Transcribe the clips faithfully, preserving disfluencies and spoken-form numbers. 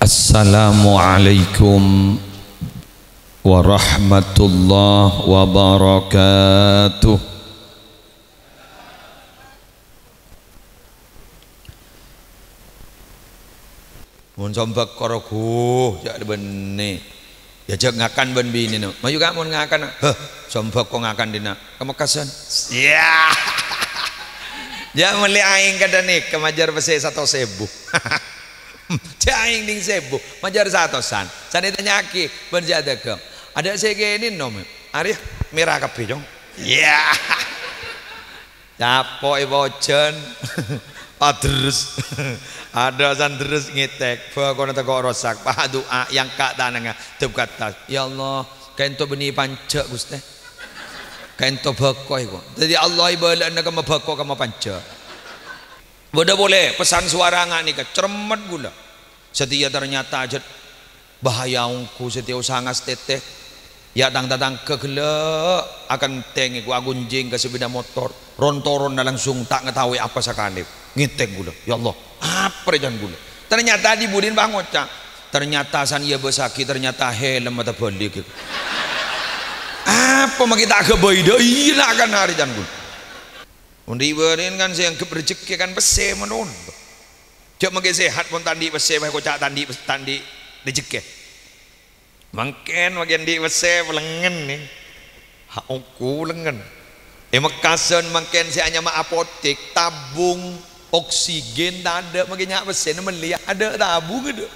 Assalamualaikum warahmatullahi wabarakatuh. Mon sombhâk koro ghu, jhâ' bânnè. Yâ, jhâ' ngakan bân binèna. Mayu, Ka', mon ngakan. Heh, sombhâk ko ngakan dinna'. Ka Mekkasân. Yâ. Jhâ' mellè aèng kadhâ' nèka majâr pèssè satos èbu. Jhâ' aèng dhing sèbu, majâr satosan. Sanè tanya'aghi bân sè adhâghâng. Adâ' sè kènè, Nom? Arèya mèra kabbhi, Cong. Yâ. Capo' è pojhân. Padherres. Adâ' sandherres ngètèk. Bhâkona tako' rosak. Padu'a, èangka' tanangnga. Dep ka attas. "Ya Allah, kaènto bânnè panjhâ, Ghustè. Kaènto bhâko, èko." Dhâddhi Allah èbâlâ'âna kemma bhâko, kemma panjhâ. Bâdâ polè, pesan sowarana nèka, cermet ghulâ. Satèya ternyata ajât bahaya ongghu satèya osa ngastètè. Yâ, tang-tatangghâ ghellâ' akèntèng èko aghunjing ka sepeda motor. Ron-toron langsung ta' ngataowè apa sakalè. Ngètèk ghulâ. "Ya Allah, apa rè can ghulâ?" Ternyata di-budina pas ngoca', "Ternyata san èabâsaghi, ternyata helm atabâlik." Apa makè ta' aghâbây dâ' iyâ la kan arè can ghulâ. Mon di-budina kan sè èangghep rejekkè kan pèssè manono. Jhâ' mangkè sehat pon ta' andi' pèssè, bâ, koca' ta' andi', ta' andi' rejekkè. Mangkèn mangkèn andi' pèssè, pelengngen, nè. Ha, ongghu pelengngen. È Mekkasân mangkèn sè anyama apotek, tabung oksigen tadâ', mangkè nya' pèssèna mellèya, adâ' tabung adâ'.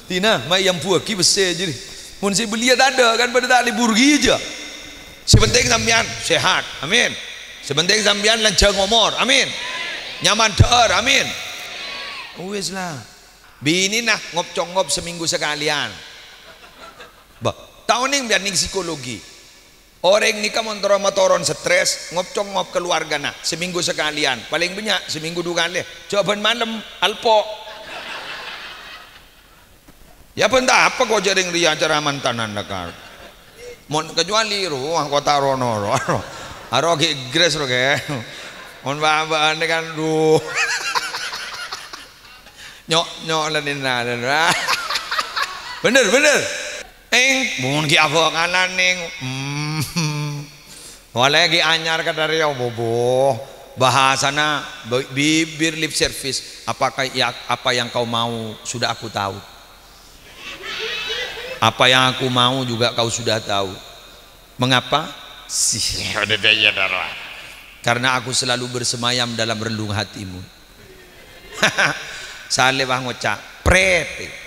Dina, ma' èambuwâghi pèssè jârèya. Mon sè belliyâ tadâ', kan padâ ta' lebur ghijâ. Sè penting sampèyan sehat. Amin. Sè penting sampèyan lanjhâng omor. Amin. Nyaman dhâ'âr. Amin. Wis la. Binèna ngop-congop seminggu sakalèyan. Bâ, ta' onèng biyân nèng psikologi. Orèng nèka mon terro matoron stres, ngop-congop keluargana seminggu sakalèyan. Palèng bânnya' seminggu du kalè. Jhâ' bân malem, alpo'. Yâ, bân ta' apa ko' jhâ' rèng rèya acara mantanan la, Kak. Mon kecuali rowa kota rono, ro, ro. Aro ghi' gres, ro, ke. Mon bâ-, bâ'na kan, duh. Nyok-nyok la nèna, la. Bener, bener. Eng, mon ghi' abâ' ngalana, eng. Hmm. Wala ghi' anyar ka dâri, bobo. Bahasana bi-, bibir lip service. Apakah ya, apa yang kau mau sudah aku tahu. Apa yang aku mau juga kau sudah tahu. Mengapa? Si-, karena aku selalu bersemayam dalam relung hatimu. Salèbâ ngoca', "Prèt."